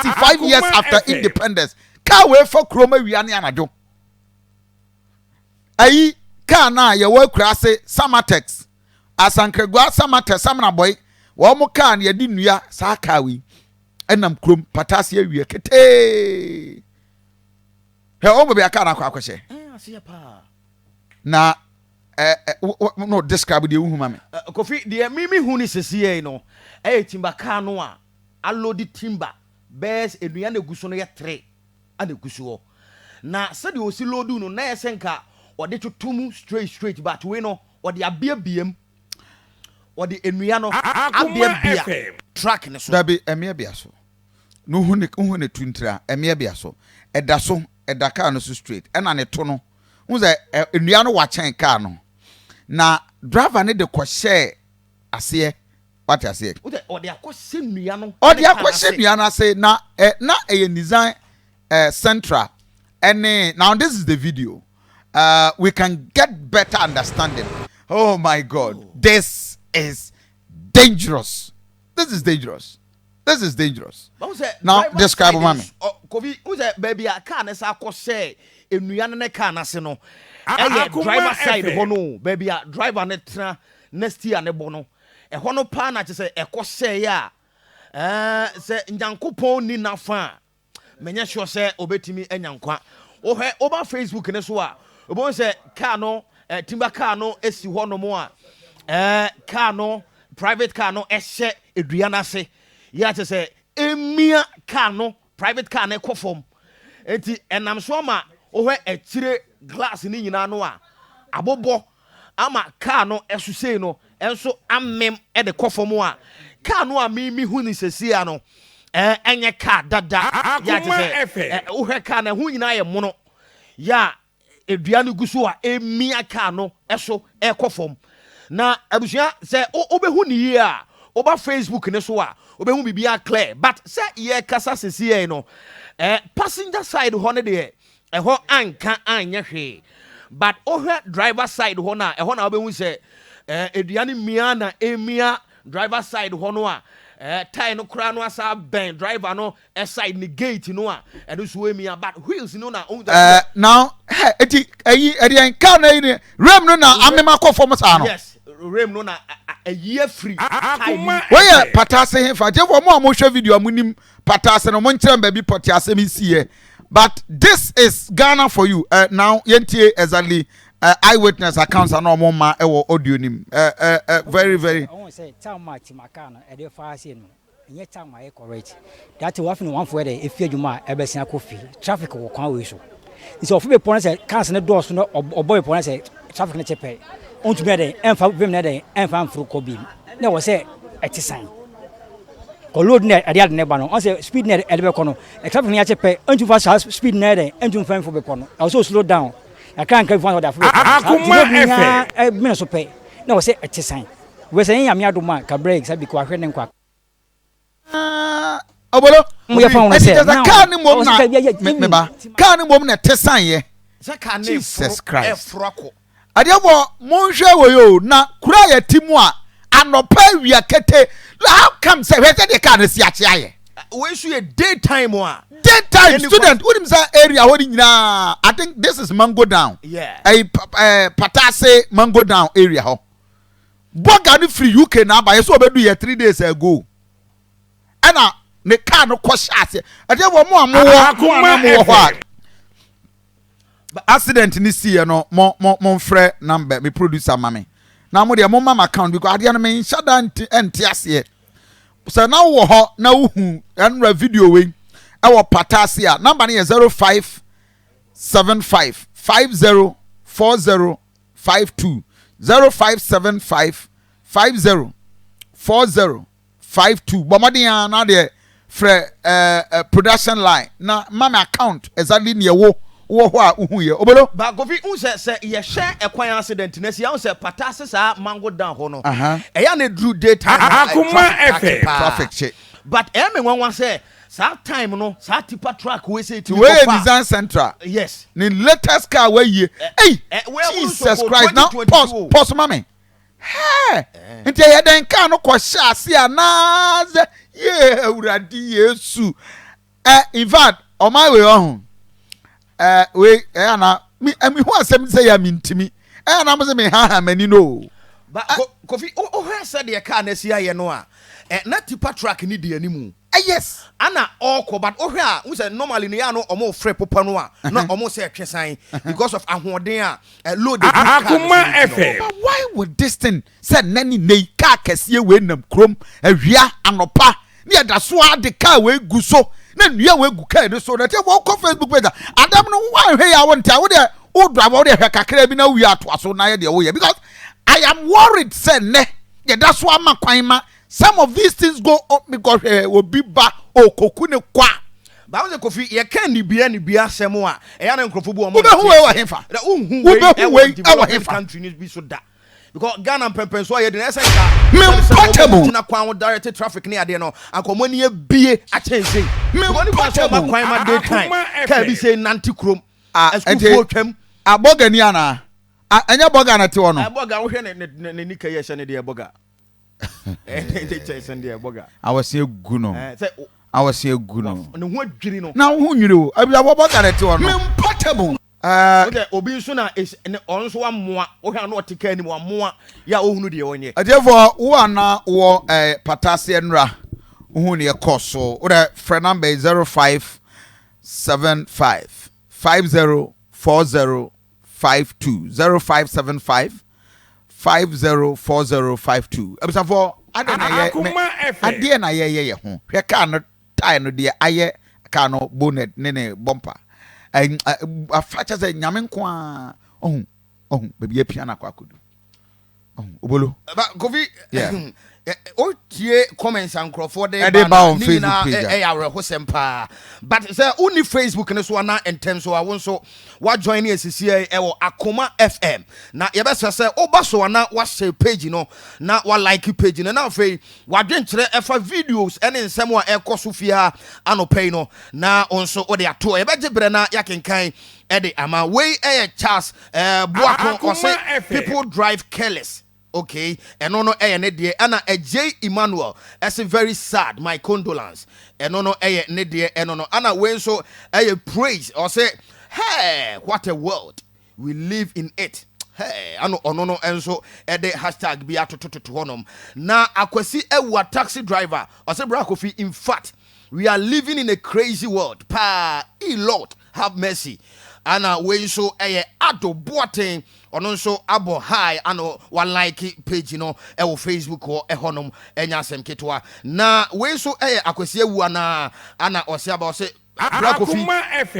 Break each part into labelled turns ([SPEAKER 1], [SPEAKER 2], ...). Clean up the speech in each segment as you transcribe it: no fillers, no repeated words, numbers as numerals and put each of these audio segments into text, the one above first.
[SPEAKER 1] 65 years
[SPEAKER 2] Akoma
[SPEAKER 1] after
[SPEAKER 2] FM.
[SPEAKER 1] independence, car wei fa kurom awia ne anadwo. Ayi car na yɛwɔ akura ase Samatex, Asankragua Samatex, Samanabɔi, wɔn mo car no yɛde nnua. Saa car wei ɛnam kurom Patase awia ketee. Hwɛ wɔn baabi a car no akɔ akɔhyɛ.
[SPEAKER 3] Aseɛ paa.
[SPEAKER 1] Na ɛ ɛ wo wo no, describe deɛ wohu ma me.
[SPEAKER 3] Kofi, deɛ mimi hu ne sɛsiɛ yi no, ɛyɛ timber car no a aload timber bɛyɛ sɛ nnua no egu so no yɛ tere ana egu soɔ, na sɛdeɛ osi load no na yɛ sɛ nka ɔde toto mu straight straight, but wei no ɔde abeabea mu, ɔde nnua no
[SPEAKER 2] Akoma
[SPEAKER 3] abeabea
[SPEAKER 2] FM.
[SPEAKER 3] truck ne so.
[SPEAKER 1] Dabi, ɛmeɛ bea so no, hu ne hu ne tu ntira, ɛmeɛ bea so, ɛda so, ɛda car no so straight, ɛna ne to no hu sɛ ɛ nnua no wakyɛn car no na driver ne de kɔhyɛɛ aseɛ. Wate aseɛ?
[SPEAKER 3] Wotɛ ɔde akɔhyɛ nnua no
[SPEAKER 1] Ɔde
[SPEAKER 3] ne car
[SPEAKER 1] akɔhyɛ
[SPEAKER 3] ase.
[SPEAKER 1] nnua no ase na ɛ na ɛyɛ Nissan Sentra ɛne. Now this is the video, we can get better understanding. Oh my God, this is dangerous, this is dangerous, this is dangerous.
[SPEAKER 3] Báwo sɛ
[SPEAKER 1] Now,
[SPEAKER 3] driver
[SPEAKER 1] describe
[SPEAKER 3] side
[SPEAKER 1] ma me.
[SPEAKER 3] Kofi, n sɛ baabi a car ne sa akɔhyɛ nnua no ne car n'ase no, ɛyɛ
[SPEAKER 2] Akoma
[SPEAKER 3] driver side
[SPEAKER 2] FM.
[SPEAKER 3] hɔ no, baabi a driver ne tena ne steer ne bɔ no, ɛhɔ no paa na kyerɛ sɛ ɛkɔhyɛ yɛ a sɛ Nyankopɔn ni nafa a, menyɛ sure sɛ obetumi anya nkwa. Wohwɛ woba Facebook ne so a, wobɛhu sɛ car no timber car no esi hɔ nom a car no, private car no ɛhyɛ edua n'ase yɛ akyɛ sɛ emia car no, private car no kɔ fam, nti ɛnam so ama wohwɛ akyire glass ne nyinaa no a abobɔ ama car no ɛso sei no ɛnso amem ɛde kɔ fam a car no a mimi hu ne sɛsia no ɛnyɛ car dada yɛ akyɛ
[SPEAKER 2] Akoma
[SPEAKER 3] sɛ
[SPEAKER 2] FM.
[SPEAKER 3] Wohwɛ car no, ɛho nyinaa yɛ mono yɛ a edua no gu so a emia car no ɛso ɛkɔ fam. Na abusua, sɛ wobɛhu ne yie a, woba Facebook ne so a, wobɛhu biribiara clear, but sɛ yɛkasa sɛsiɛ no, passenger side hɔ no deɛ, ɛhɔ anka anyɛ hwee, but wohwɛ driver side hɔ no a, ɛhɔ na wobɛhu sɛ edua no mia na emia driver side hɔ no a tyre no koraa no asa bɛn driver no side ne gate no a ɛno nso emia, but wheels no na ohun sɛ
[SPEAKER 1] Now hɛ eti ɛyi ɛdeɛn car na yi ni rim no na amema kɔ fam saa no?
[SPEAKER 3] Yes, rim no na ayi afiri tyre no mu.
[SPEAKER 2] Akoma
[SPEAKER 1] Wɔyɛ
[SPEAKER 2] FM.
[SPEAKER 1] Patase hefa? Gyefo mo a mohwɛ video a monim Patase no, monkyerɛ m baabi pɔte asɛm yi siiɛ. But this is Ghana for you. Now yɛntie exactly eyewitness accounts a na ɔmo ma ɛwɔ audio nim. Very very
[SPEAKER 4] Ɔhun sɛ time a timber car no ɛde fa ase no, ɛnyɛ time a ɛyɛ correct that wafi no wanfo yɛ dɛ efi adwuma a ɛbɛsen akɔ fie. Traffic wɔ kwan wei so, nti ɔfo bepɔ no sɛ cars no dɔɔso no, ɔbɔ bepɔ no sɛ traffic no kyɛ pɛ, ɔntumi yɛ dɛ ɛnfa vim no dɛ ɛnfa nforo kɔ bi na ɛwɔ sɛ ɛte san kɔ load na ɛde ade ne ba no. Ɔn sɛ speed na ɛde bɛkɔ no, traffic no yɛakyɛ pɛ, ɔntumi fa saa speed na yɛ dɛ ɛntumi fa nfo bepɔ no. Ɛwɔ sɛ o slow down kakra nkra bi fa ɔde afo bepɔ no saa. Nti
[SPEAKER 2] Akoma
[SPEAKER 4] load no nyinaa
[SPEAKER 2] FM.
[SPEAKER 4] ɛmene so pɛ na ɛwɔ sɛ ɛte san wei sɛ ɛnyɛ Nyame adom a kabrɛ sɛ bi kɔ ahwɛ ne nkwa.
[SPEAKER 1] Obolo.
[SPEAKER 4] Mo yɛ fa wɔn
[SPEAKER 1] ɛti
[SPEAKER 4] sɛ
[SPEAKER 1] kyɛ sɛ
[SPEAKER 4] now
[SPEAKER 1] car ne mmom
[SPEAKER 4] ɔwɔ
[SPEAKER 1] na
[SPEAKER 4] sɛ yɛ
[SPEAKER 1] me ba car ne mmom na ɛte san yɛ.
[SPEAKER 3] Sɛ car no
[SPEAKER 1] Jesus
[SPEAKER 3] ɛforo
[SPEAKER 1] Christ.
[SPEAKER 3] ɛforo akɔ.
[SPEAKER 1] Adeɛ bɔ monhwɛ wɔ yi o, na kura yɛ ti mu a anɔpa awia kete, how come sɛ hwɛ sɛ deɛ car no si akye ayɛ?
[SPEAKER 3] Wei nso yɛ daytime a
[SPEAKER 1] Daytime.
[SPEAKER 3] Any
[SPEAKER 1] Student wonim sɛ area hɔ de nyinaa, I think this is Mango Down. Ɛyi Patase Mango Down area hɔ. Bɔga no firi UK na aba, yɛ sɛ ɔbɛdu yɛ 3 days ago ɛna ne car no kɔ hyɛ aseɛ. Ɛdeɛ wɔ mo a mowɔ mo a na
[SPEAKER 2] Akoma
[SPEAKER 1] mowɔ hɔ
[SPEAKER 2] FM.
[SPEAKER 1] a accident ni siiɛ no, mo mfrɛ number me producer ma me na mo deɛ mo ma ma account, because adeɛ no me nhyɛ da nte aseɛ sɛ na wowɔ hɔ na wohu ɛnura video wei ɛwɔ Patase a, number no yɛ 0575504052, 0575504052. Bɔ mmɔden a na deɛ frɛ ɛɛ ɛ production line na ma me account exactly neɛ wo wɔ hɔ a wohu yɛ, Obolo.
[SPEAKER 3] Ba Kofi, n sɛ yɛhwɛ ɛkwan accident na si ahun sɛ Patase saa Mango Down hɔ no, ɛyɛ na eduru daytime a,
[SPEAKER 2] Akoma
[SPEAKER 3] traffic
[SPEAKER 2] FM.
[SPEAKER 3] akye paa.
[SPEAKER 1] Traffic kye.
[SPEAKER 3] But ɛyɛ me nwanwa sɛ saa time no saa tipper truck wei sɛ
[SPEAKER 1] Ti
[SPEAKER 3] etimi
[SPEAKER 1] wei yɛ
[SPEAKER 3] kɔfa.
[SPEAKER 1] Nissan Sentra.
[SPEAKER 3] Yes.
[SPEAKER 1] Ne latest car wayie. Ei,
[SPEAKER 3] wei ahunu
[SPEAKER 1] Jesus
[SPEAKER 3] so kɔ
[SPEAKER 1] Christ! Now
[SPEAKER 3] 2022
[SPEAKER 1] pause.
[SPEAKER 3] o.
[SPEAKER 1] Pause ma me. Hɛɛ, nti ɛyɛ dɛn car no kɔ hyɛ ase anaasɛ yee? Awurade Yesu! Eh, in fact, ɔman wei ɔho. Eh, wei ɛyɛ ana me eh, me ho asɛm sɛ yɛ me ntimi. Ɛyɛ ana mo sɛ me ha ha m'ani no.
[SPEAKER 3] Ba eh. Kofi, wohwɛ sɛ deɛ kaa no asi ayɛ no a, eh, na tipa truck ne di animu.
[SPEAKER 1] Eh, yes.
[SPEAKER 3] Ana ɔkɔ but wohwɛ a, wo sɛ normally no yɛ ano ɔmo frɛ popa no a, na ɔmo sɛ ɛtwe san because of ahoɔden a eh, load egu kaa no so
[SPEAKER 1] no. But why would this thing sɛ nnɛ ne nnɛ yi kaa kɛseɛ wei nam kurom awia anɔpa ne yɛda so ara de kaa wei gu so na nnua wei gu kaa no so na tiɛ wɔkɔ facebook page a adam no woanhwɛ yɛ a wonte a wodeɛ wo driver wodeɛ hwɛ kakra bi na wowie atoa so na yɛ deɛ woyɛ because I am worried sɛ nnɛ yɛda so ama kwan ma some of these things go on because hwɛ obi ba okoku ne kwa.
[SPEAKER 3] Bible sɛ Kofi yɛka nibea nibea asɛm a ɛyɛ na nkurɔfo bu wɔn
[SPEAKER 1] wobɛhu wei wɔ hefa
[SPEAKER 3] wobɛhu wei ɛwɔ hefa country no bi so da Because Ghana mpɛmpɛnsoɔ a yɛdi no ɛsɛ nka
[SPEAKER 1] Me mpɔtam.
[SPEAKER 3] gyina kwan ho direct traffic ne adeɛ no anka wɔn ani abie akyɛn sei.
[SPEAKER 1] Me
[SPEAKER 3] Because ne kwan sɛ
[SPEAKER 1] mpɔtam.
[SPEAKER 3] ɔma kwan ma day time
[SPEAKER 2] Akoma
[SPEAKER 3] kaa bi
[SPEAKER 2] FM.
[SPEAKER 3] sei nante kurom
[SPEAKER 1] Ah, nti
[SPEAKER 3] asukuufoɔ twam.
[SPEAKER 1] ah, bɔga ni anaa? Ah, ɛnyɛ bɔga na ɛte hɔ no.
[SPEAKER 3] Bɔga wohwɛ ne ne ne nika yi ɛhyɛ ne deɛ bɔga. Ɛne kyɛ sɛn deɛ bɔga.
[SPEAKER 1] Awɔse agu no.
[SPEAKER 3] Sɛ
[SPEAKER 1] Awɔse agu no.
[SPEAKER 3] ne ho adwiri no.
[SPEAKER 1] Na wo ho nwiri o. Abusuafoɔ bɔga na ɛte hɔ no.
[SPEAKER 3] Me mpɔtam.
[SPEAKER 1] Ɛɛ.
[SPEAKER 3] Wosɛ obi nso na es ne ɔno nso wamoa wohwɛ a na ɔte kaa anim wamoa yɛ a ɔhunu deɛ ɔnyɛ.
[SPEAKER 1] Atiefoɔ wo a na wowɔ ɛɛ pata aseɛ nnora wohu neɛ ɛkɔ so wodɛ frɛ number yi 0575 5040 52 0575 504052 abusafoɔ adɛn na yɛ me adeɛ na yɛyɛ yɛ ho hwɛ kaa no Tyre no deɛ ayɛ car no bonnet ne ne bumper afa kyɛ sɛ nyame nko a ɔhu ɔhu baabi apia no akɔ akɔdu ɔhu obolo.
[SPEAKER 3] Ba Kofi
[SPEAKER 1] yeah.
[SPEAKER 3] Wotie comments a nkurɔfoɔ de
[SPEAKER 1] ba
[SPEAKER 3] ba
[SPEAKER 1] on
[SPEAKER 3] ne
[SPEAKER 1] Facebook
[SPEAKER 3] nyinaa
[SPEAKER 1] page a.
[SPEAKER 3] ɛyɛ awerɛhosɛm paa but sɛ wonni Facebook no so anaa ntɛm so a wo nso woajoin ne asisiɛ ɛwɔ Akoma FM na yɛbɛsrɛ sɛ woba so anaa woahyɛ page no na woalike page no na afei W'adwenkyerɛ ɛfa videos ne nsɛm a ɛrekɔ so fie ha anɔpa yi no na wo nso wode ato hɔ. Yɛbɛgye berɛ na yɛakenkan de ama. Wei yɛ Charles eh, Boako, ɔse people drive careless. Okay, ɛno no ɛyɛ ne deɛ. Ɛna Adjei Emmanuel ɛse very sad, my condolence. Ɛno no ɛyɛ ne deɛ ɛno no. Ɛna wei nso ɛyɛ Praise, ɔse hey, what a world. We live in it hey ano ɔno no nso ɛde hashtag bi atotototo hɔnom na Akwasi Awua taxi driver ɔsɛ bra Kofi in fact we are living in a crazy world paa e Lord have mercy ana wei nso ɛyɛ Ado Boateng ɔno nso abɔ hi ano wa like page no ɛwɔ Facebook hɔ ɛhɔnom ɛnya asɛm ketewa na wei nso ɛyɛ Akwasi Awua na ana ɔsɛ aba ɔsɛ Bra Kofi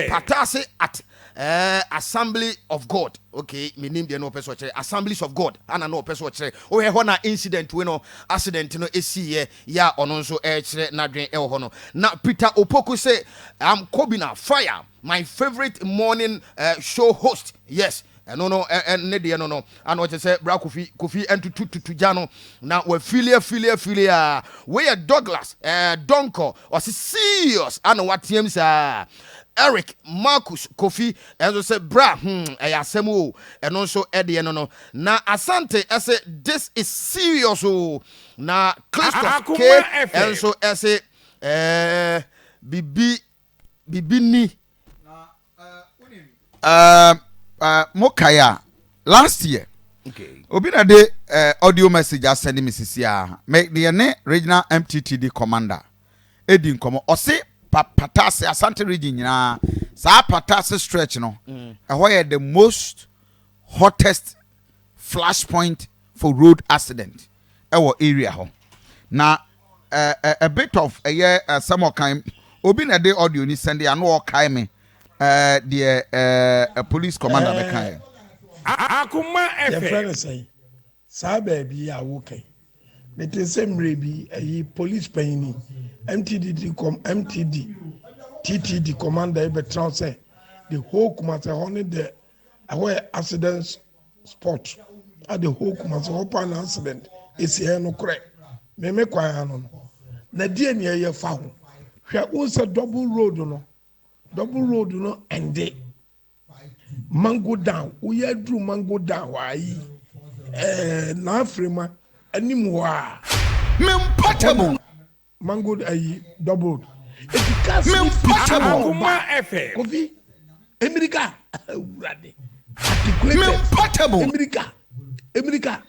[SPEAKER 3] Patase at eh, Assembly of God. Okay, menim deɛ na ɔpɛ sɛ ɔkyerɛ. Assemblies of God ana na ɔpɛ sɛ ɔkyerɛ. Wohwɛ hɔ na incident wei no, accident no esiiɛ yɛ a ɔno nso ɛrekyerɛ n'adwen ɛwɔ hɔ no. Na Peter Opoku sɛ, I'm Kobina Fire, my favorite morning uh, show host. Yes, Ɛno no ne deɛ no no ana ɔkyɛ sɛ bra Kofi Kofi ntutu tutu gya no na wafili afili afili a wei yɛ Douglas eh, Donkor ɔse serious ana wateam saa Eric Marcus Kofi ɛnso sɛ bra hmm ɛyɛ asɛm o ɛno nso ɛdeɛ no no na Asante ɛse this is serious o na Christos K ɛnso ɛse eh, bibi bibi ni.
[SPEAKER 1] Mo kae a last year obi na de eh, audio message asɛnde me sisi a me deɛ ne regional MTTD commander edi nkɔmɔ ɔse pa patase Asante region nyinaa saa patase stretch no mm. ɛhɔ yɛ the most hottest flash point for road accident ɛwɔ area hɔ na a bit of ɛyɛ asɛm ɔkan obi na ɛde audio ni sɛnde ano ɔkae me deɛ ɛɛ police commander bɛka yɛ.
[SPEAKER 2] Akoma FM.
[SPEAKER 5] Yɛfrɛ no sɛn? Saa baabi yi a woka yi. Mete sɛ mmerɛ bi ayi police panyini MTDD com MTD TTD commander yi bɛtena hɔ sɛ the whole Kumasi hɔ ne the Ɛhɔ yɛ accident spot a the whole Kumasi hɔ paa na accident esi ɛyɛ nokorɛ me me kwan ano no na deɛ ni ɛyɛ fa ho hwɛ wo sɛ double road no double road no ɛnde mango down woyɛ aduru mango down hɔ ayi ɛɛ n'afrema anim hɔ a
[SPEAKER 1] Me mpɔtam.
[SPEAKER 5] Mango ayi double. Eti cars no fi
[SPEAKER 1] Portable.
[SPEAKER 5] hɔ
[SPEAKER 2] Akoma
[SPEAKER 5] ba.
[SPEAKER 2] FM.
[SPEAKER 5] Kofi, emirika, awurade, articulated.
[SPEAKER 1] Me portable.
[SPEAKER 5] Emirika, emirika.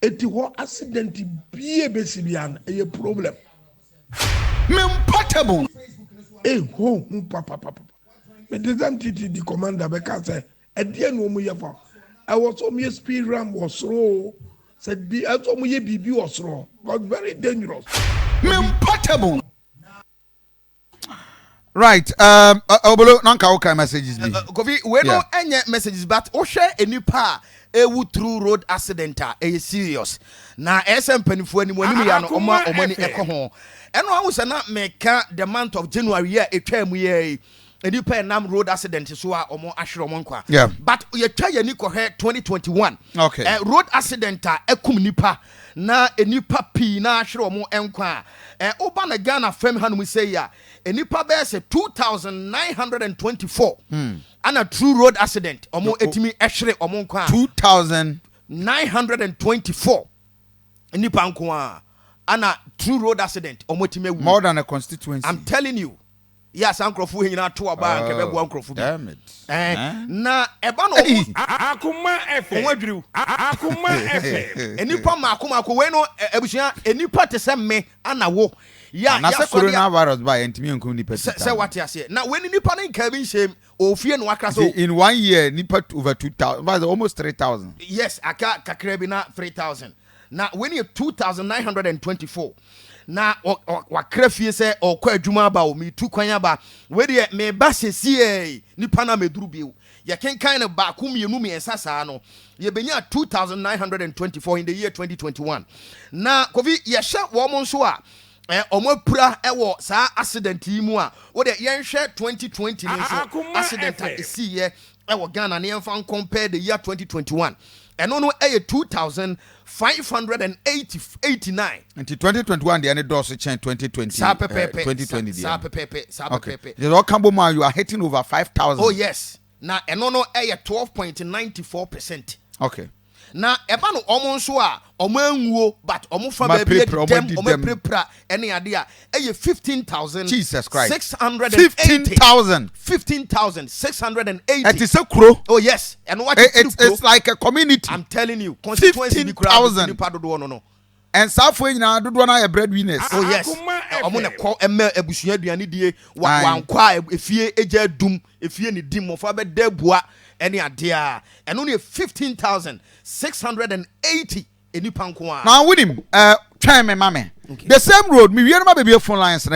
[SPEAKER 5] Eti hɔ accident bie besi bia no, ɛyɛ problem.
[SPEAKER 1] Me portable.
[SPEAKER 5] Eho hu papapapa. Mete sɛ MTTD commander bɛka sɛ ɛdeɛ na wɔn yɛ fa. Ɛwɔ sɛ wɔn yɛ speed ramp wɔ soro o. Sɛ bi ɛsɛ wɔn yɛ biribi wɔ soro. Because very dangerous.
[SPEAKER 1] Me portable. Right. Obolo, nanka wo messages bi.
[SPEAKER 3] Kofi, wei no ɛnyɛ messages, but wohwɛ nipa a ewu through road accident a, ɛyɛ serious na ɛyɛ sɛ mpanimfoɔ anim anim yɛ no, ɔmo a ɔmo ani ɛkɔ ho. Ɛno ahu sɛ na meka the month of January yɛ etwa mu yɛ yi, nipa ɛnam road accident so a ɔmo ahwere ɔmo nkwa. But yɛtwa yɛn ani kɔhwɛ 2021 road accident a ɛkum nipa na nipa pii na ahwere ɔmo nkwa a, ɔba na Ghana fam hanom sɛ yi a, nipa bɛyɛ sɛ 2924 ana through road accident ɔmo etimi ɛhwere ɔmo nkwa a.
[SPEAKER 1] 2000.
[SPEAKER 3] 924 nipa nko a ana through road accident ɔmo etimi ewu.
[SPEAKER 1] More than a constituency.
[SPEAKER 3] I'm telling you, yɛ asa nkurɔfoɔ yi nyinaa to aba a, nka ɛbɛboa nkurɔfoɔ bi.
[SPEAKER 1] Damn it.
[SPEAKER 3] Ɛɛ, na ɛba na ɔmo
[SPEAKER 2] Akoma FM.
[SPEAKER 3] Ɔmo adwiriw.
[SPEAKER 2] Akoma FM.
[SPEAKER 3] Nipa mako mako wei no, abusua, nipa te sɛ me ana wo yɛ a
[SPEAKER 1] Na sɛ
[SPEAKER 3] yɛasɔre a
[SPEAKER 1] coronavirus ba, yɛntumi nkum nipa
[SPEAKER 3] sɛ wate aseɛ, na wei ni nipa no nkaa bi nhyɛm ofie na wakra sɛ
[SPEAKER 1] In one year, nipa over 2000, almost 3000.
[SPEAKER 3] Yes, aka kakra bi na 3000, na wei ni yɛ 2924 na wakra fie sɛ ɔkɔ adwuma aba o, metu kwan aba, wei deɛ meba sesie, nipa no mɛduru bio. Yɛkenkan no baako, mmienu, mmiɛnsa saa no, yɛbɛnya 2924 in the year 2021. Na Kofi, yɛhyɛ wɔn nso a ɔmo apira ɛwɔ saa accident yi mu a, wode yɛnhwɛ 2020 no nso
[SPEAKER 2] Akoma
[SPEAKER 3] accident a
[SPEAKER 2] FM.
[SPEAKER 3] ɛsiiɛ ɛwɔ Ghana ne yɛmfa compare the year 2021, ɛno no ɛyɛ 2589.
[SPEAKER 1] Nti 2021 deɛ ne dɔɔso kyɛn 2020?
[SPEAKER 3] Saa pɛpɛɛpɛ.
[SPEAKER 1] 2020 deɛ.
[SPEAKER 3] Saa pɛpɛɛpɛ, saa pɛpɛɛpɛ.
[SPEAKER 1] Nti ɔka bɔ mu a, you are hitting over 5000.
[SPEAKER 3] Oh yes, na ɛno no ɛyɛ 12.94%. Na ɛba no ɔmo nso a ɔmo anwuo, but ɔmo fa
[SPEAKER 1] Ɔmo
[SPEAKER 3] baabi adi
[SPEAKER 1] apirapira, ɔmo
[SPEAKER 3] dɛm,
[SPEAKER 1] adi
[SPEAKER 3] ɔmo
[SPEAKER 1] dɛm.
[SPEAKER 3] apirapira ɛne ade a, ɛyɛ 15,000
[SPEAKER 1] Jesus Christ.
[SPEAKER 3] 680.
[SPEAKER 1] 15,000.
[SPEAKER 3] 15,680.
[SPEAKER 1] Ɛte sɛ kuro.
[SPEAKER 3] Oh yes, ɛno
[SPEAKER 1] It's,
[SPEAKER 3] wakyekyere kuro.
[SPEAKER 1] it's like a community.
[SPEAKER 3] I'm telling you, constituency bi koraa
[SPEAKER 1] 15,000.
[SPEAKER 3] nipa dodoɔ no.
[SPEAKER 1] And saafoɔ nyinaa dodoɔ no ayɛ breadwinners.
[SPEAKER 3] Oh yes.
[SPEAKER 2] Akoma
[SPEAKER 3] Ɔmo na
[SPEAKER 2] FM.
[SPEAKER 3] kɔ ɛmɛ abusua aduane die wa.
[SPEAKER 1] Aye.
[SPEAKER 3] Wankɔ a, efie egya dum, efie ne di mmɔfra bɛda abua ɛne adeɛ a, ɛno no yɛ 15,680 nipa nko a.
[SPEAKER 1] Na wonim, twɛn me ma me the same road mewie no ma baabi phone lines no.